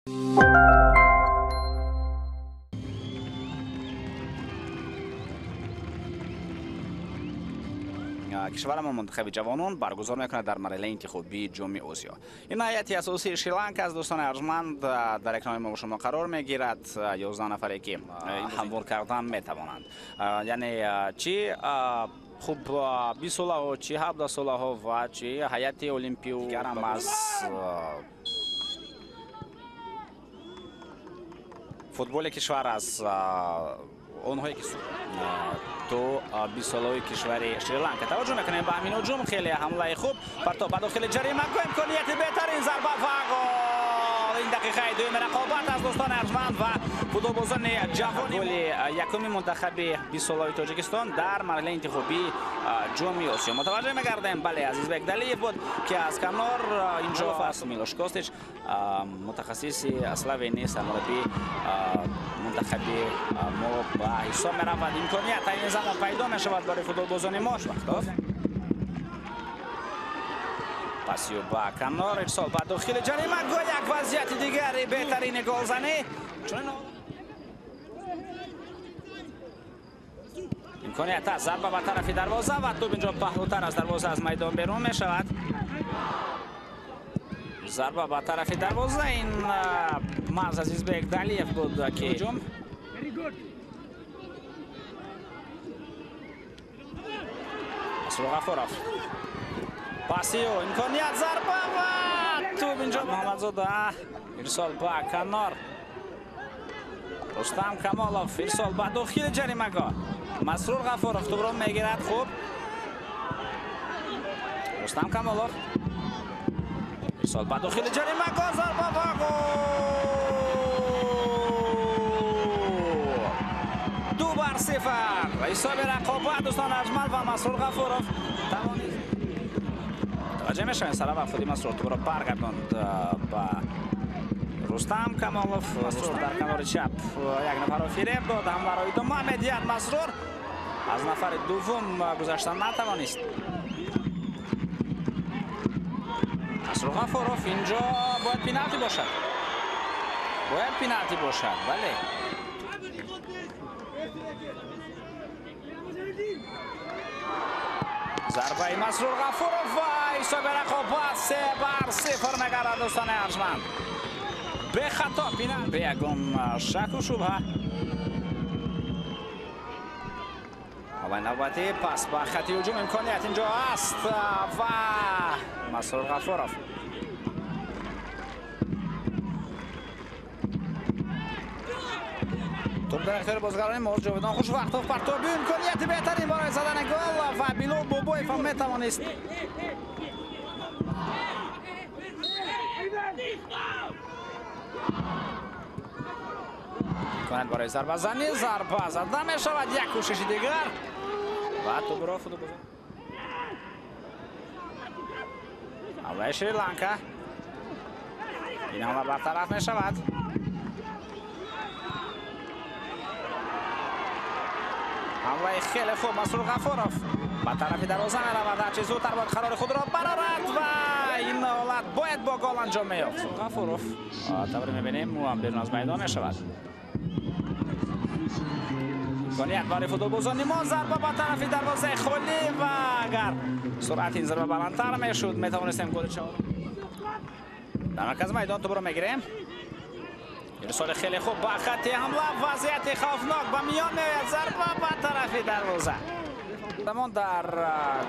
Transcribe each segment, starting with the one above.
Кишварамон мунтахаби ҷавонон баргузор мекунад дар марҳилаи интихобии Ҷоми Осиё. Ин ҳайати асосии Шри-Ланка аз дӯстони арҷманд дар экрани мо шумо қарор мегирад. 11 нафаре ки ҳамвор кардан метавонанд. Яъне чи хуб 20 солаҳо, чи 17 солаҳо ва чи ҳайати олимпию дигарам аз футболи кишвар аз онҳое ки то 20 солаҳои кишвари Шри-Ланка. Таваҷҷӯҳ мекунем ба ҳамин ҳуҷум. Хеле ҳамлаи хуб, партоб ба дохили ҷаримагоҳ, имконияти беҳтарин, зарба ва гол. Ин дақиқаи дуюми рақобат аз дӯстони арҷманд ва футболбозони ҷавони голи якуми мунтахаби 20 солаҳои Тоҷикистон дар марҳилаи интихобии Ҷоми Осиё. Мутаваҷҷӯҳ мегардем, бале, Азизбек Далиев буд ки аз канор инҷо Милош Костич, мутахассиси словенӣ, сармураббии мунтахаби мо ба ҳисоб меравад. Имконият ин замон пайдо мешавад барои футболбозони мо. Вақтов пасиё ба канор, ирсол ба дохили ҷаримагоҳ, як вазъияти дигари беҳтарини голзанӣ. Имконият аст, зарба ба тарафи дарвоза ва тӯб инҷо паҳлӯтар аз дарвоза аз майдон берун мешавад. Зарба ба тарафи дарвоза, ин маҳз Азизбек Далиев буд ки ҳуҷум. Масрур Ғафуров, пасиё, имконият, зарба ва тӯб инҷо Муҳаммадзода, ирсол ба канор. Рустам Камолов, ирсол ба дохили ҷаримагоҳ. Масрур Ғафуров тӯбро мегирад. Хуб, Рустам Камолов, ирсол ба дохили ҷаримагоҳ, зарба ва гол. 2-0. Ҳисоби рақобат дӯстон арҷманд ва Масрур Ғафуров тавонист. Мутаваҷҷӯҳ мешавем, сараввал худи Масрур тӯбро баргардонд ба Рустам Камолов. Масрур дар канори чап як нафарро фиреб дод, ҳамларо идома медиҳад. Масрур аз нафари дуввум гузаштан натавонист. Масрур Ғафуров, инҷо бояд пеналти бошад. Бояд пеналти бошад, бале. Зарбаи Масрур Ғафуров ва ҳисоби рақобат 3-0 мегардад дӯстони арҷманд. Бехато пеналти, бе ягон шаку шубҳа. Ҳамлаи навбатӣ, пас ба хати ҳуҷум, имконият инҷо аст ва Масрур Ғафуров. Тӯб дар ихтиёри бозигарони мо. Ҷовидон Хушвақтов, партоби, имконияти беҳтарин барои задани гол ва Билол Бобоев ҳам метавонист. Имконият барои зарбазанӣ, зарба зада мешавад, як кӯшиши дигар ва тӯбро футболбозон. Ҳамлаи Шри-Ланка, ин ҳамла бартараф мешавад. Ҳамлаи хеле хуб, Масрур Ғафуров ба тарафи дарвоза меравад, ҳарчи зудтар бояд қарори худро барорад ва ин ҳолат бояд бо гол анҷом меёфт. Ғафуров тавре мебинем, ӯ ҳам берун аз майдон мешавад. Имконият барои футболбозони мо, зарба ба тарафи дарвозаи холӣ ва агар суръати ин зарба баландтар мешуд, метавонистем голи чаҳорум. Дар маркази майдон тӯбро мегирем. Ирсоли хеле хуб ба хати ҳамла, вазъияти хавфнок ба миён меояд, зарба ба тарафи дарвоза. Замон дар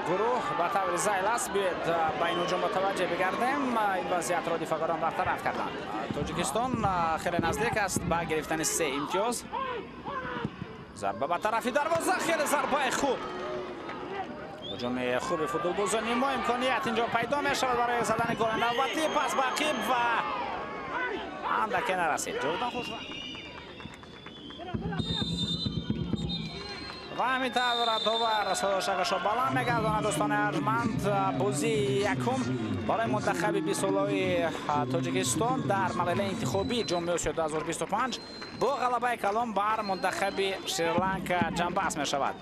гурӯҳ ба таври зайл аст. Биёед ба ин ҳуҷум мутаваҷҷеҳ бигардем. Ин вазъиятро дифоъгарон бартараф карданд. Тоҷикистон хеле наздик аст ба гирифтани 3 имтиёз. Зарба ба тарафи дарвоза, хеле зарбаи хуб. Ҳуҷуми хуби футболбозони мо, имконият инҷо пайдо мешавад барои задани голи навбатӣ. Пас ба ақиб ва андаке нарасид. Ҷовидон Хушвақт. Ва ҳамин тавр довар садошакашро баланд мегардонад. Дӯстони арҷманд, бозии якум барои мунтахаби 20 солаҳои Тоҷикистон дар марҳилаи интихобии Ҷоми Осиё 2025 бо ғалабаи калон бар мунтахаби Шри-Ланка ҷамъбаст мешавад.